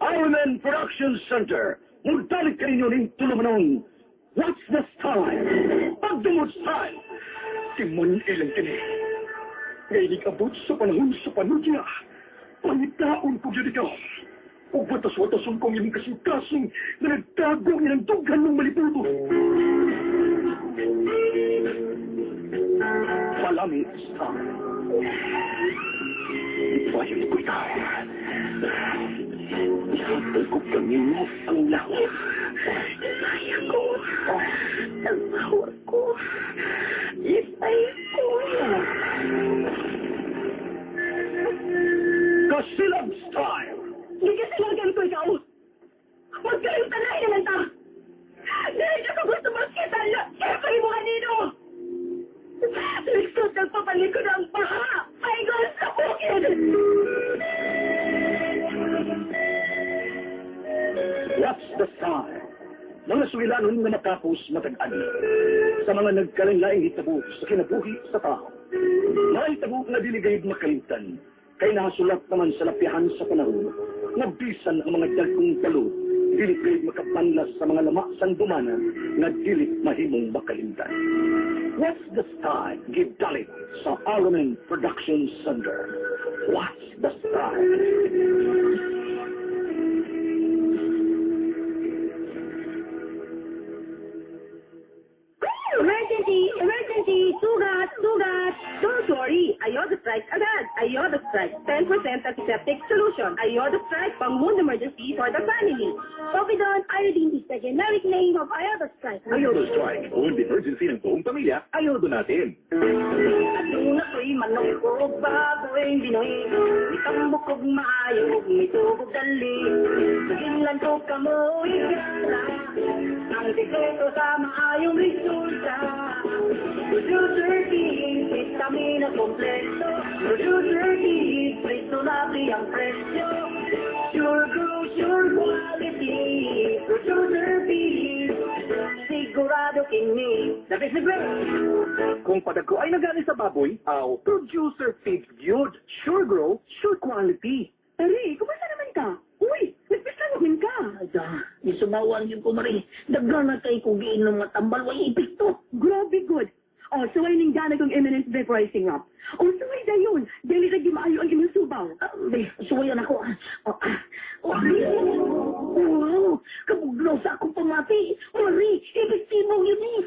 Ironman Production Center. Mudalit kaninyo ning tulumanon. What's the style? Pagdumot style. Timon ilang kini. Ngayon abot sa panahon sa panudya. Pangitaon ko yun ikaw. Ug watas-watason kong imong kasing-kasing na nagtago ng dughan ng malibuto. Palami style. Ipayon ko ikaw. Ihatag ko kanino ang lawa. Kaya ko. Nagmawar ko. Lipay ko. Kasilag style. Gigasilagan ko ikaw. Magkalimtan na naman ta. Dahil ako gusto magkita niya. Kaya pa mo kanino. Lisod ng papalikod ang baha. Ay, sa bukid. What's the style? Mga suwilanon nga matapos matag-an. Sa mga nagkalain-laing hitabo sa kinabuhi sa tao. Mga hitabo nga dili gayud makalimtan. Kay nahasulat naman sa lapyahan sa panahon. Nga bisan ang mga dagkong talo, dili gayud makapanlas sa mga lama sang dumana nga dili mahimong makalimtan. What's the style? Gidalit sa Ironman Production Center. What's the style? Emergency! Emergency! Sugat! Sugat! Don't worry! Iodo Strike agad! Iodo Strike, 10% antiseptic solution. Iodo Strike, pang wound emergency for the family. Povidone iodine is the generic name of Iodo Strike. Iodo Strike. Wound emergency ng buong pamilya, iodo natin. Aduna ko'y manok ko, baboy, binoy. Mitambok og maayo, mitubog dali. Suginlan ko kamo, igala. Ang sikreto sa maayong resulta. Producer Feed, vitamina kompleto. Producer Feed, presto na ang presyo. Sure grow, sure quality. Producer Feed, sigurado kini. The best. Kung padagko ay nagani sa baboy, aw, producer feeds gyud. Sure grow, sure quality. Ari, kumusta naman ka? Uy, nagpista naman ka. Ay, isumawan yun ko, Marie. Daghan na kay kong giinom nga tambal, way epekto. Grabe good. Oh, suway ning gana kong Eminent Vaporizing Rub. Oh, suway dayon. Dili ra maayo ang imong subaw. Be, suwayan ako. Ah. Oh, ah. Oh, wow, kabugnaw sa akong pamati. Marie, epektibo yun eh.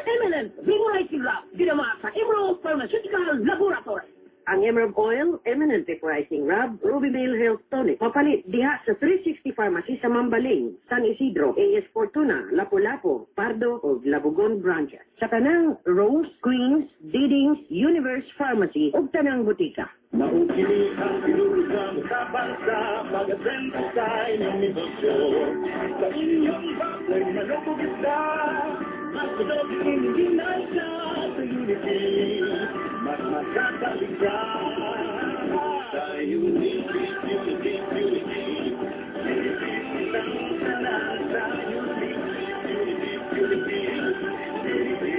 Eminent Vaporizing Rub, ginawa sa Emerald Pharmaceutical Laboratory. Ang Emerald Oil, Eminent Vaporizing Rub, Ruby Male Health Tonic. Papalit diha sa 360 Pharmacy sa Mambaling, San Isidro, AS Fortuna, Lapu-Lapu, Pardo ug Labugon branches. Sa tanang Rose, Queens, Didings, Universe Pharmacy ug tanang butika. Maukili ang pinurugang tabang sa pag-atend sa inyong negosyo. Sa inyong baboy, manok o isda, mas madobling ginansa sa Unity. Mas makakaligta sa Unity, Unity, Unity. Unity, sa Unity, Unity, Unity, Unity.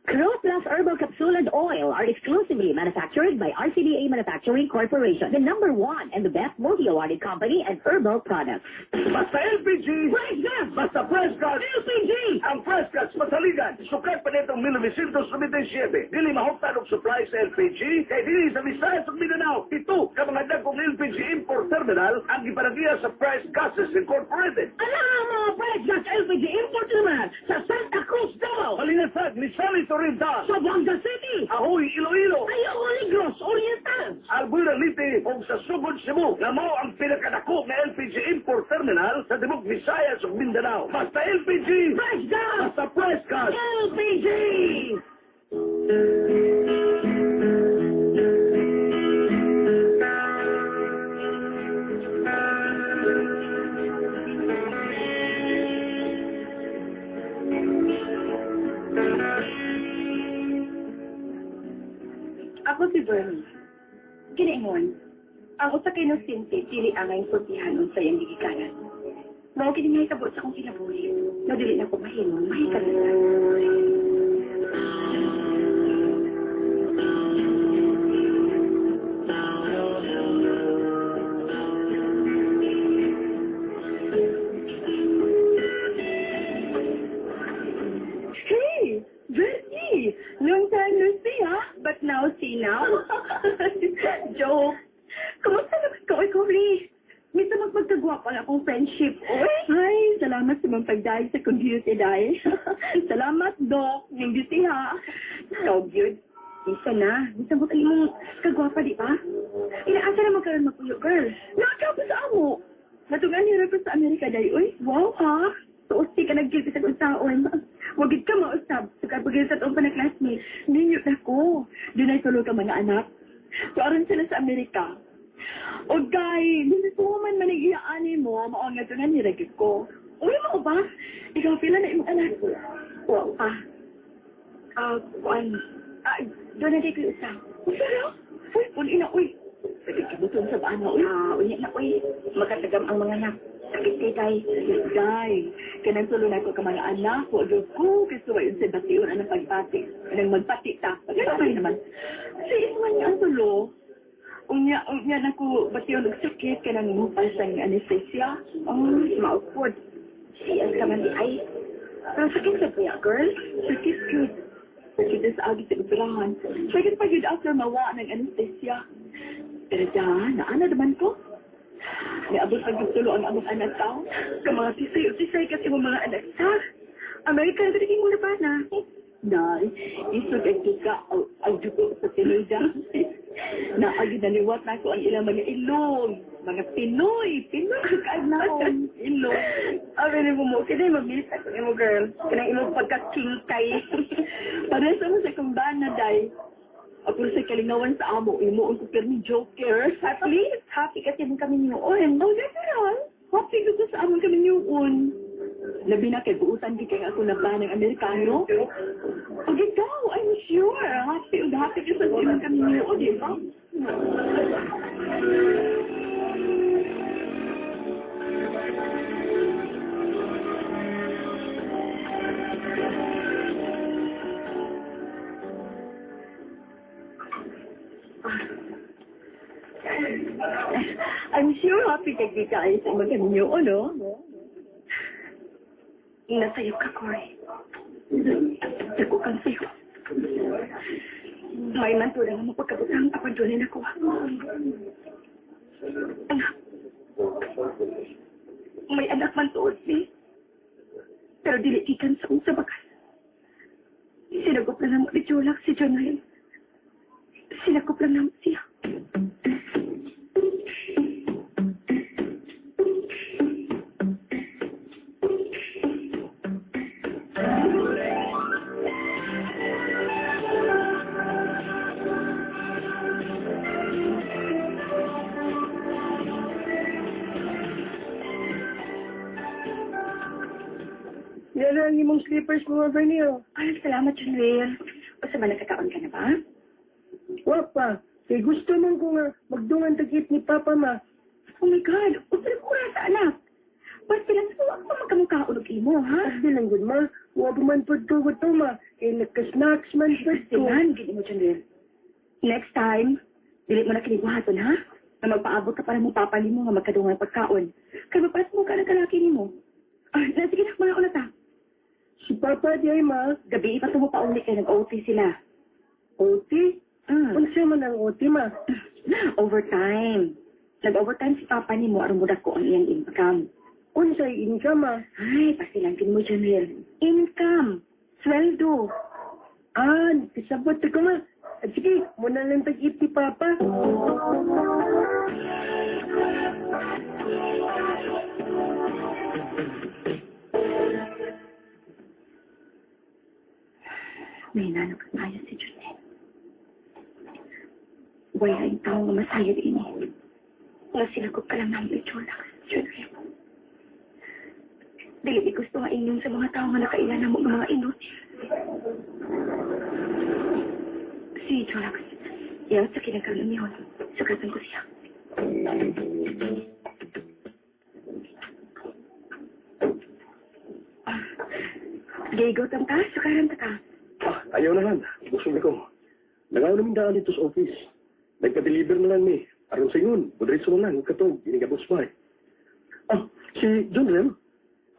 Crow Plus Herbal Capsule and Oil are exclusively manufactured by RCBA Manufacturing Corporation, the number one and the best multi-awarded company in herbal products. Basta LPG! Fresh gas! Basta fresh gas! LPG! Ang fresh gas masaligan. Sukad pa nitong 1997. Dili mahuptan og supply sa LPG kay dili sa Visayas ug Mindanao. Ito ka mga dagkong LPG import terminal ang gipanagiya sa Price Gases Incorporated. Ala ang mga fresh gas LPG import naman sa Santa Cruz, Davao, Malinasag, Misamis Oriental, sa Zamboanga City, Ahoy, Iloilo, Ayaw Negros Oriental. Albuera Leyte ug sa Sugod, Cebu nga mao ang pinakadako nga LPG import terminal sa tibok Visayas ug Mindanao. Basta LPG! Fresh gas! Basta fresh gas! LPG! Ako si Bernie. Kiniingon, Ang usa ka inosente, dili angay sultihan unsa iyang gigikanan. Mao kini nga hitabo sa akong kinabuhi. No dili na ko mahimong mahikalutan. Hey, Bertie! Long time no see, ha? But now see now. Joke. Kumusta naman ka, oy, Cory? Minsan magpagkagwapo ang akong friendship, oy. Ay, salamat sa mga pagdahil sa computer dahil. Salamat, Doc. Yung beauty, ha? Ikaw, gyud. Minsan na. Minsan mo imong kagwapa, di ba? Inaasa na magkaroon magpuyo, girl. Nakakapos sa amo. Natungan ni ko sa Amerika dahil, uy. Wow, ha? Tuosti ka nag-guilty sa kung taon. Wagid ka mausab. Sukar pagil sa tuong pa na classmate. Ninyo na ko. Doon ay tulo ka mga anak. So, aron sila sa Amerika. O gay, ko man manigiyaan mo, mao nga tungan ni Ragit ko. Uy, mo ba? Ikaw pila na imong anak. Wow, ah. Ah, kuan. Ah, doon na di ko isa. Uy, sara? Uy, puli na, uy. Pwede ka buton sa baan na, uy. Ah, unya na, uy. Makatagam ang mga anak. Sakit kay tay. Day, kanang tulo na ko ka mga anak, wa gyud ko kasi wa yun sa bation anang pagbati. Kanang magpati ta. Pagpati naman. Si man nga ang tulo. Unya, unya na ko bation og sakit kanang mupas ang anesthesia. Oh, maupod. Siya ka man di ay. Pero sakit sa kuya, girl. Sakit gyud. Sakit na sa agi sa operahan. Sakit pa gyud after mawa ng anesthesia. Pero da, naana naman ko. Niabot pa gyud tulo ang among anak tao. Ka mga tisay-tisay kasi imong mga anak sa. Amerika na rin mo na na. Nay, isog ang tuka ang dugo sa Pinoy da. Naagi naliwat na ko ang ilang mga ilong. Mga Pinoy, Pinoy ka naon ilong. Abi ni mo kini mag-miss ako nimo girl. Kanang imong pagka-kingkay. Parehas mo sa kumbana, day. Ako sa kalingawan sa amo, imo ang kupirmi joker. At least happy kasi mo kami noon. Oh, natural. Happy ko sa among kami noon. Labi na kay buutan di kay ako na ba ng Amerikano. Og ikaw, I'm sure. Happy ug happy ka sa imong kami noon, di ba? I'm sure happy kay kita ay sa imong kami noon, no? Nasayo ka, Cory. Dako kang sayo. May man tulang mo pagkabutang apan doon na ako. Anak. May anak man tuod ni. Pero dili gikan sa unsa bakas. Sinagop lang namo ni Jolak si John Ray. Sinagop lang namo siya. Yan ang imong slippers mga Bernie, oh. Ay, salamat, John Ray. Usa ba nakakaon ka na ba? Wa pa. Kay gusto man ko nga magdungan tagit ni Papa ma. Oh my God! Usa na oras, anak! Basta lang, huwag pa magkamukhaon og imo, ha? Di lang gud ma. Wa pa man pud ko gusto ma. Kay nagka-snacks man pud ko. Tingnan, gini mo, John Ray. Next time, dili mo na kinibuhaton, ha? Na magpaabot ka para mo papali mo nga magkadungan pagkaon. Kay maparas mo ka ng kalaki nimo. Ah, na, sige na, mga ta. Si Papa di ay ma. Gabi, ipato mo pa uli kay nag-OT sila. OT? Unsa man ang OT ma? Overtime. Nag-overtime si Papa nimo aron mo dako ang iyang income. Unsay income ma? Ay, pasilangkin mo, Janel. Income. Sweldo. Ah, kasabot ko ma. At sige, muna lang tag-eat ni Papa. May nanok tayo si Janel. Wala yung tao nga masayod ini. Nga sinagop ka lang ng Jolak, Janel. Dili gusto nga inyon sa mga tao nga nakailan na mo nga mga inot. Si Jolak, iyan sa kinagkaroon niyon. Sugatan ko siya. Jay, gutom ka? Sukaran ta ka. Ah, ayaw na lang. Busog ako. Nangaw namin daan dito sa office. Nagpa-deliver na lang ni. Aron sa ingon, budiretso na lang, katog, inigabos pa eh. Ah, si John Rem,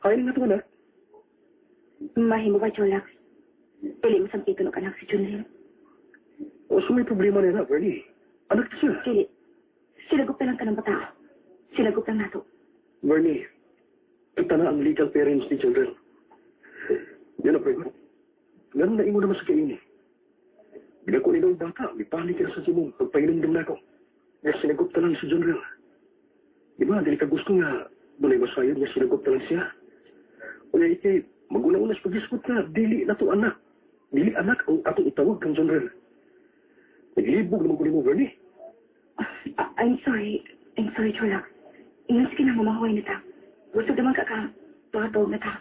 kain na ito anak. Mahimo ba, Cholax? Dili mo sampiton og anak si Junlin. O so may problema na na, Bernie. Anak siya. Dili. Silagup na lang ka ng bata. Silagup lang nato. Bernie, kita na ang legal parents ni John Rem. Yan na, pre. Ganun na ingon naman sa kaini. Binako ni ang bata, may panik na sa simong, pagpainumdum na ako. Nga sinagot na lang si John Rem. Di ba, dili ka gusto nga, dunay masayod nga sinagot na lang siya. Unya ikay, maguna-una sa pag-iskot na, dili na to anak. Dili anak ang atong itawag kang John Rem. Naglibog naman ko ni mo, Bernie. Ah, I'm sorry. I'm sorry, Cholax. Ingon sige na, mamahuay na ta. Busog naman ka ka. Tuhatog na ta.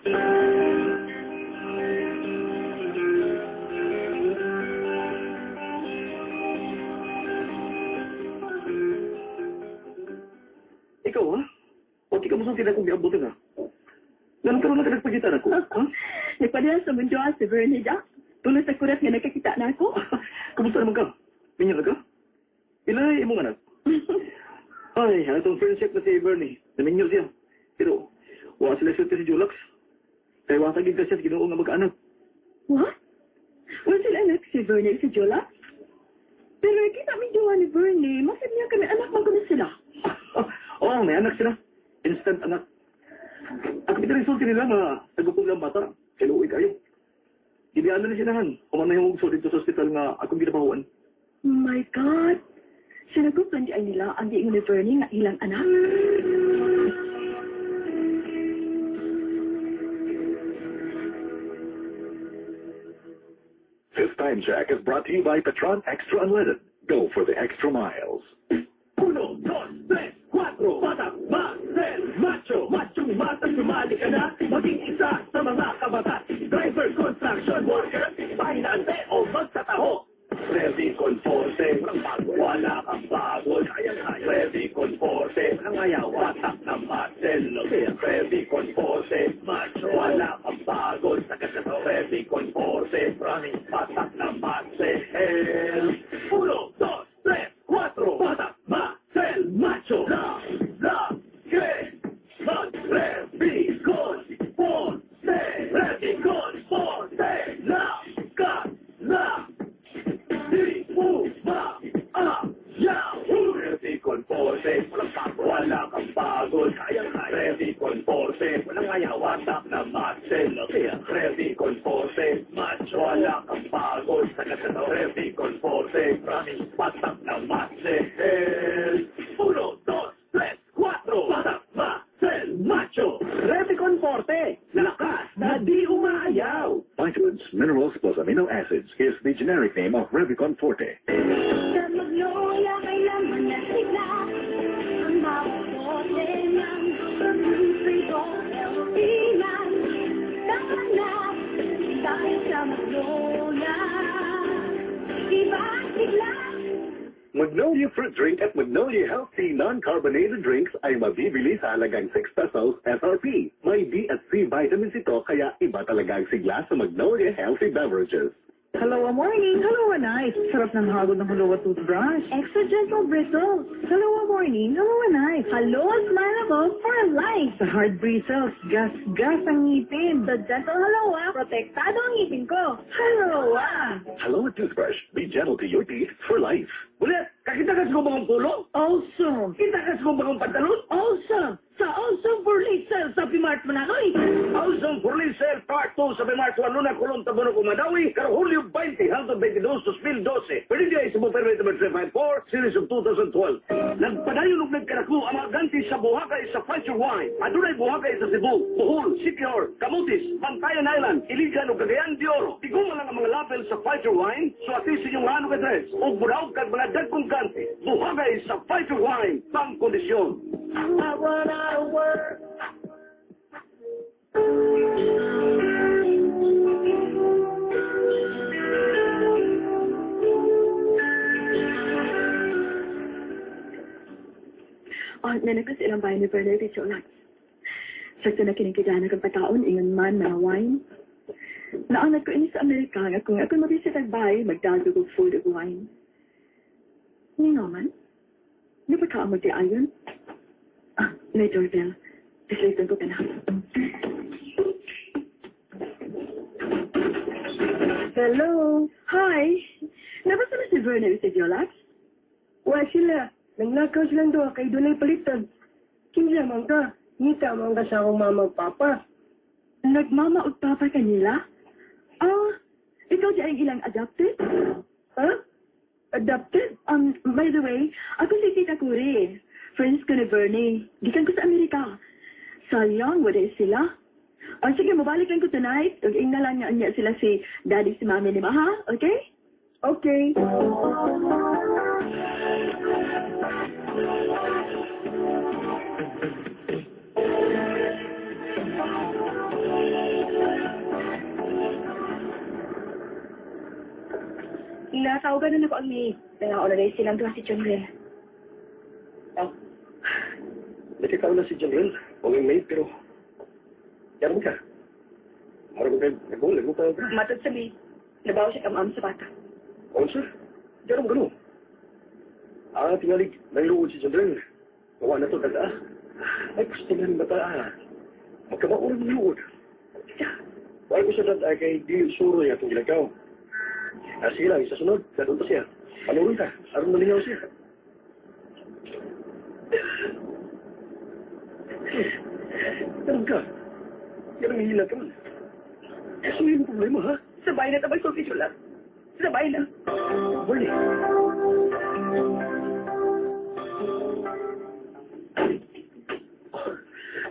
Ikaw, ha? O di ka mo sa tinakong giabutin, ha? Ganun ka na nagpagita na ko, ha? Nagpadala sa mundo si Bernie da. Tuloy sa kurat nga nakakita na ako. Kumusta naman ka? Minyo na ka? Ilay, imong anak. Ay, ano itong friendship na si Bernie. Naminyo siya. Pero, wala sila siya si Julax. Kaya wasagin ka siya sa ginoo nga mag-anak. What? Wala sila anak si Bernie si Jola? Pero kita mi jowa ni Bernie, masad niya kami anak man kuno sila. Oo, oh, may anak sila. Instant anak. Ang pinarisulti nila nga nagupong lang bata. Kailuwi kayo. Ibiyaan na ni sinahan. Kumana yung ugso dito sa ospital nga akong ginabahuan. My God! Sinagupan di ay nila ang giingon ni Bernie nga ilang anak. This time check is brought to you by Petron Extra Unleaded. Go for the extra miles. Uno, dos, tres, cuatro. Bata, muscle, macho. Machong mata, sumali ka na. Maging isa sa mga kabata. Driver, construction worker, pahinante o magtataho. Ready con forte, wala kang pagod. Kaya-kaya. Ready con forte, walang ayaw. Batak na muscle. Ready con forte, macho. Wala kang pagod. Ready con forte, promise. Batak na muscle. Uno, dos, tres, cuatro. Batak, muscle, macho. La, la, que, man, ready con forte. Ready con forte. La, ka, la. Di, u, ba, a, ya, u. Ready con forte, walang pagod, wala kang pagod, kaya-kaya. Ready con forte, walang ayaw, watak na muscle. Ready con forte, macho, wala kang pagod, Ready con forte, promise, watak na muscle. Uno, dos, tres, cuatro, watak, muscle, macho. Ready con forte, lakas na di umaayaw. Vitamins, minerals plus amino acids is the generic name of Revicon Forte. Sa Magnolia, kailangan na sigla. Ang bawat bote ng prito, ilan. Tama na, tayo sa Magnolia. Iba ang sigla. Magnolia Fruit Drink at Magnolia Healthy Non-Carbonated Drinks ay mabibili sa halagang 6 pesos SRP. May B at C vitamins ito kaya iba talaga ang sigla sa Magnolia Healthy Beverages. Hello, morning. Hello, night. Sarap ng hagod ng Hello toothbrush. Extra gentle bristles. Hello, morning. Hello, night. Hello, smile ako for life. Sa hard bristles, gas-gas ang ngipin. Sa gentle halawa, protektado ang ngipin ko. Halawa! Hello Toothbrush. Be gentle to your teeth for life. Ulit, kakita ka sa bagong pulo? Awesome! Kita ka sa bagong pantalon? Awesome! Sa Awesome for Sale sa Pimart Mananoy! Awesome for Sale Part 2 sa Mart 1 Luna, Colon, Tabono, Madawi, karong Hulyo 20 hangtod 22, 2012. Pwede diya sa permit number 354, series of 2012. Nagpadayon og nagkarako ang mga ganti sa buhakay sa Pfizer Wine. Adunay buhakay sa Cebu, Bohol, Siquijor, Camotes, Bantayan Island, Iligan ug Cagayan de Oro. Tiguma lang ang mga label sa Pfizer Wine, so sa inyong ano address ug mudaog kag mga dagkong ganti. Buhakay sa Pfizer Wine, pang kondisyon. I run out of work. Oh, nanakas ilang bahay ni Bernard at Jonas. Sakto na kinigidana kang pataon, ingon man na wine. Naanad ko ini sa Amerika nga kung ako mabisita bahay, magdalo og food ug wine. Ni naman, di ba ka di ayon? Ah, may doorbell. Islitan ko ka na. Hello. Hi. Nabasa na si Vernon sa Jolax? Wa sila. Nanglakaw silang duha kay dunay palitan. Kinsa man ka? Ngita man ka sa akong mama ug papa. Nagmama og papa kanila? Ah, ikaw di ang ilang adopted? Ha? Adopted? By the way, ako si Tita Kuri. Friends ko ni Bernie. Gikan ko sa Amerika. Sayang, wala sila. O sige, mabalik lang ko tonight. Ug ingna lang niya, niya sila si daddy, si mami ni Maha, okay? Okay. Natawagan na nako ang maid. Nangauna na silang duha si John Ren. Ah, nakikaw na si General. O yung maid, pero... Yaron ka. Mara ko kayo, nag-goal, nag ka. Matod sa maid. Nabaw siya kamam sa bata. Oh, sir. Yaron gano. Ah, tingalig, nailuod si General. Gawa na to, dada. Ay, gusto nga ng bata, ah. Magkamauran ng luod. Why ko siya dada kay di suro niya itong ginagaw. Ah, sige lang, isa sunod. Dadun pa siya. Panuron ka. Aron malingaw siya. Ganun ka. Ganun hila ka man. Kasi yung problema, ha? Sabay na tabay sulti sila. Sabay na. Bernie.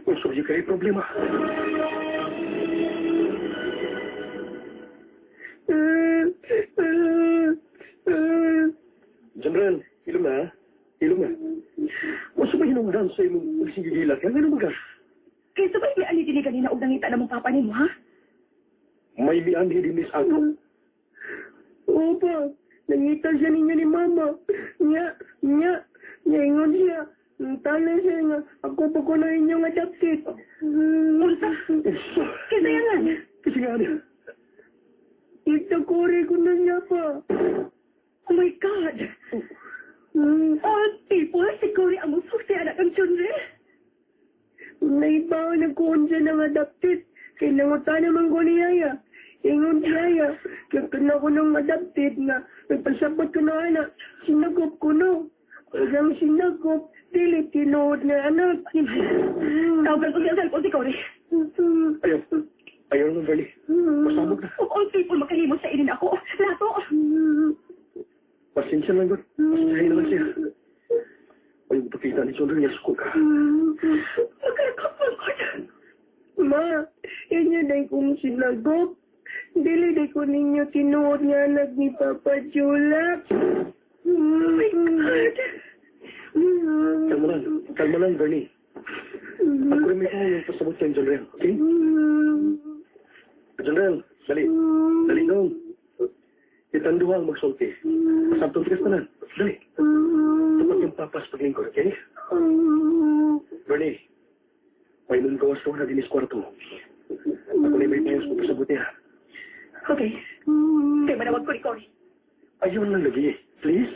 Kung sa'yo kayo problema. General, ilong na, ha? Ilong na. Masa ba hinungdan sa imong pagsigigila ka? Ano ba ka? Kaysa ba may ani dili kanina og nangita na mong papa nimo, ha? May mian di Miss Ato. Opo, nangita siya ninyo ni mama. Nya, nya, niingon siya. Tala siya nga, ako pa ko na inyong adopted. Unsa? Kaysa yan. Kasi nga niya. Ito kore ko na niya pa. Oh my God! All people, si Cory ang musulti anak ang chundre. Naibaw na ko siya ng adopted. Kay nanguta naman ko ni Yaya. Ingon si Yaya, kaya na ko ng adopted na nagpasabot ko na anak, sinagop ko no. Ang sinagop, dili tinuod na anak. Tawagan ko siya cellphone si Cory. Ayaw. Ayaw naman, Bernie. Pasabog na. Of all people, makahimot sa inin ako. Lato! Pasensya lang, God. Pasensya na lang siya. Ay, pakita ni John Ren, yasuko ka. Magkakapal ko. Ma, inyo day kong sinagop. Dili day ko ninyo tinuod nga anak ni Papa Julak. Oh my God! Kalma lang. Kalma lang, Bernie. Ako rin may kaya yung pasabot kay John Ren, okay? John Ren, dali. Dali, dong. Kitang duha ang magsulti. Pasabtong tigas na lang. Dali. Tapat yung papas paglingkod, okay? Bernie, may nung gawas ko na dinis kwarto. Ako na may payos ko pasabot niya. Okay. Kay manawag ko ni Cory. Ayaw lang lagi. Please?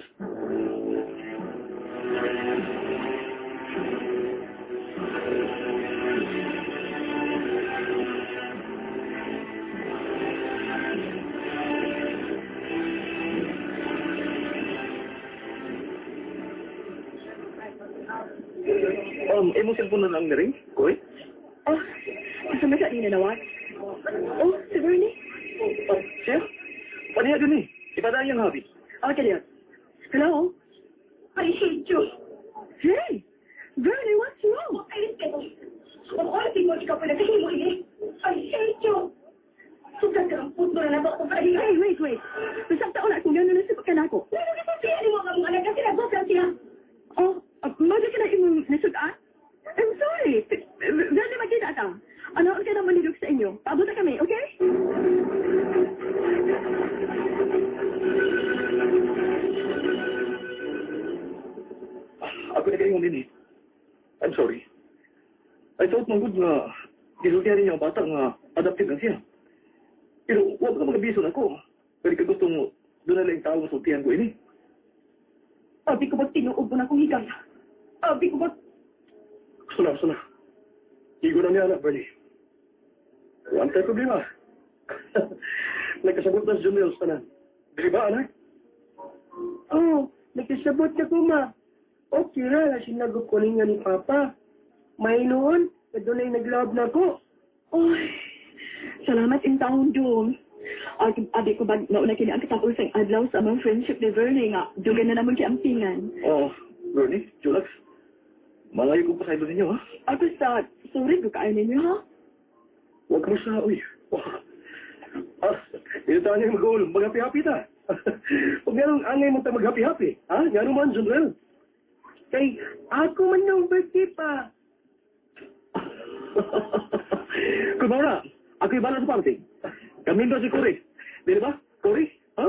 Imong cellphone na lang ni-ring? Koy? Oh, asa man sa ninanawag? Oh, si Bernie. Oh, siya? Paniya din eh. Ipadaan yung hobby. Okay, Leon. Hello? I hate you. Hey! Bernie, what's wrong? I hate you. Of all people, ikaw pa nagkahimo ini. I hate you. Sugad ka ng puto na nabak ko pa. Hey, wait, wait. Bisang taon na akong gano'n na sa pagkanako. Ano ka sa mo ang among anak kasi nagwag siya. Oh, mali ka na imong nasugaan? I'm sorry. Bernie, magkita ta. Ano ang kailangan manilog sa inyo? Paabot na kami, okay? Ako na kayong din eh. I'm sorry. I thought man good nga gisultihan niya ang bata nga adopted lang siya. Pero huwag ka magabiso na ko. Pwede ka gustong doon na lang tao masultihan ko ini. Abi ko bag tinuog mo na akong higala? Abi ko bag. Gusto na, gusto na. Higo na niya na, Bernie. Wala tayo problema. Nagkasabot na si Juniel sa tanan. Di ba, anak? Oo, oh, nagkasabot na ko, ma. Okay ra, sinagot ko nga ni Papa. May noon, na dunay nag-love na ko. Oy, salamat in taon, Jom. Abi ko bag nauna kini ang katapos ang adlaw sa among friendship ni Vernie nga dugan na namon kay ampingan. Oo, Bernie, Julax. Malayo ko pa sa ninyo, ha? Ako sa sorry ko kaayo ninyo, ha? Huwag mo sa, uy. Wah. Ah, ito tayo niya mag-goal. Mag-happy-happy ta. Huwag nga nung angay mo ta mag-happy-happy. Ha? Nga naman, Junrel. Kay ako man nung birthday pa. Kumara, ako'y bala sa party. Kami ba si Cory? Di ba? Cory? Ha?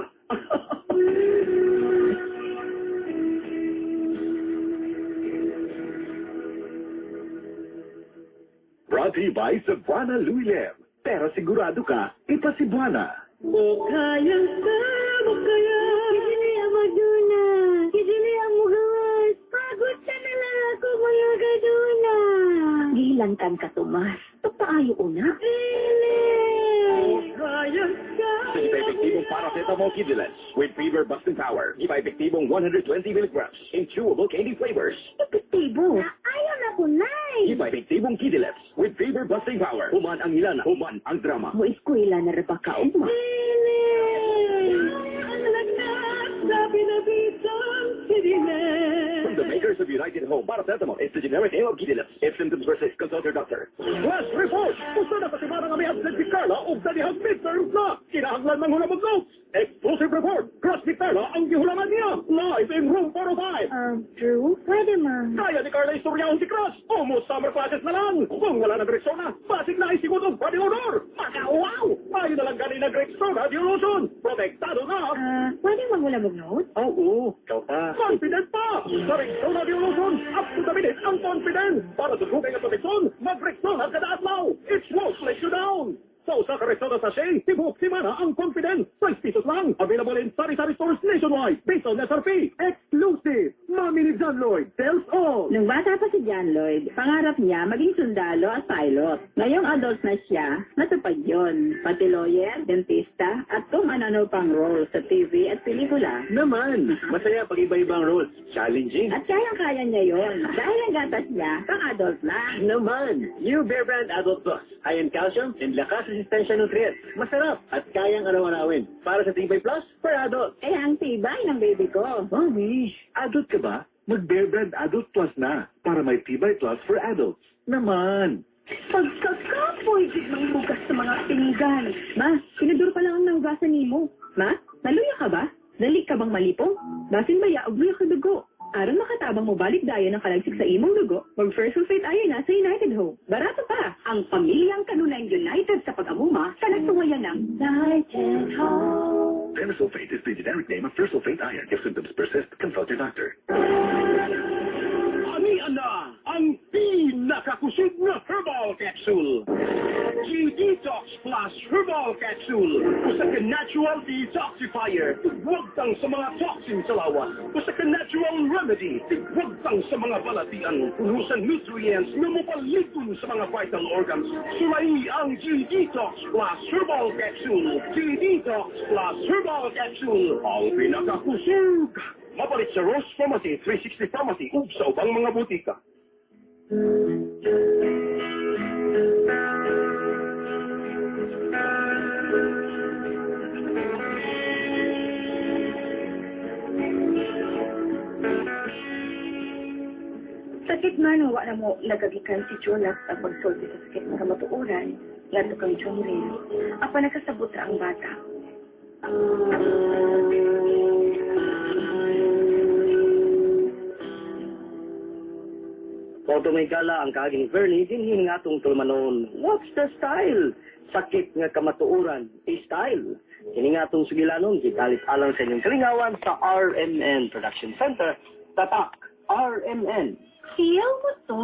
Brought to you by Cebuana Lhuillier. Pero sigurado ka, ipa Cebuana. O kaya sa mo kaya. Kidili ang magduna. Kidili ang mugawas. Pagod sa na lang ako mga kaduna. Gilangkan ka, Tomas. Pagpaayo una. Dili! Kaya sa. Sa ipa-epektibong paracetamol Kidilens with fever busting power. Ipa-epektibong 120 milligrams in chewable candy flavors. Epektibo. Ayaw na ko, Nay. Ipa-epektibong Kidilens with fever busting power. Human ang ilana, human ang drama. Mo eskwela na rin ba ka, ugma? Dili! Ang lagnat sa pinabitang sinile. From the makers of United Home, paracetamol is the generic name of Kidilens. If symptoms persist, consult your doctor. Flash report! Usa na sa semana nga may absent si Carla ug sa dihang midterms na! Kinahanglan manghula og notes! Exclusive report! Crush ni Carla ang gihulangan niya! Live in room 405! Drew? Pwede, ma. Kaya ni Carla istoryahon si Crush! Almost summer classes na lang! Kung wala ng Rexona, basig na isigod og body odor! Makawaw! Ayo na lang gani ng Rexona Dilution! Protektado na! Pwede mangulamog notes? Oo, ikaw pa. Confident pa! Sa Rexona Dilution, up to the minute ang confident! Para sa sukay nga proteksyon, mag-Rexona kada adlaw! It won't let you down! Sa usa ka Rexona sachet, tibok simana ang confident! 6 pesos lang! Available in sari-sari stores nationwide based on SRP! Exclusive! Mami ni John Lloyd tells all! Nung bata pa si John Lloyd, pangarap niya maging sundalo at pilot. Ngayong adult na siya, natupad yun. Pati lawyer, dentista, at kung ano-ano pang role sa TV at pelikula. Naman, masaya pag iba-ibang roles. Challenging. At kayang-kaya niya yon. Dahil ang gatas niya, pang-adult na. Naman, new Bear Brand Adult Plus. High in calcium and lakas resistensya nutrients. Masarap at kayang araw-arawin. Para sa Tibay Plus for adults. Kaya ang tibay ng baby ko. Mommy, adult ka ba? Mag Bear Brand Adult Plus na para may Tibay Plus for adults. Naman. Pagkakapoy gid manghugas sa mga pinggan. Ma, tinidor pa lang ang nahugasan nimo. Ma, naluya ka ba? Dali ka bang malipong? Basin baya og luya ka dugo. Aron makatabang mo balik dayon ang kalagsik sa imong dugo, mag First Sulfate Iron na sa United Home. Barato pa! Ang pamilyang kanunayng united sa pag-amuma sa nagtuwayan ng United Home. Ferrous sulfate is the generic name of ferrous sulfate iron. If symptoms persist, consult your doctor. Ani na ang pinakakusog na herbal capsule. G-Detox Plus Herbal Capsule. Usa ka natural detoxifier. Tigwagtang sa mga toxin sa lawas. Usa ka natural remedy. Tigwagtang sa mga balatian. Puno sa nutrients nga mopaligon sa mga vital organs. Sulay ang G-Detox Plus Herbal Capsule. G-Detox Plus Herbal Capsule. Ang pinakakusog. Mapalit sa Rose Pharmacy, 360 Pharmacy, ug sa ubang mga butika. Sakit man wa na mo nagagikan si Jonas ang pagsulti sa sakit nga kamatuoran ngadto kang Jomril. Apan nakasabot ra ang bata. Todo may gala ang kaagi ni Bernie, dinhin nga atong tulumanon. What's the style? Sakit nga kamatuoran, a style. Kini nga atong sugilanon, gitalit alang sa inyong kalingawan sa RMN Production Center. Tatak, RMN. Siyaw mo to.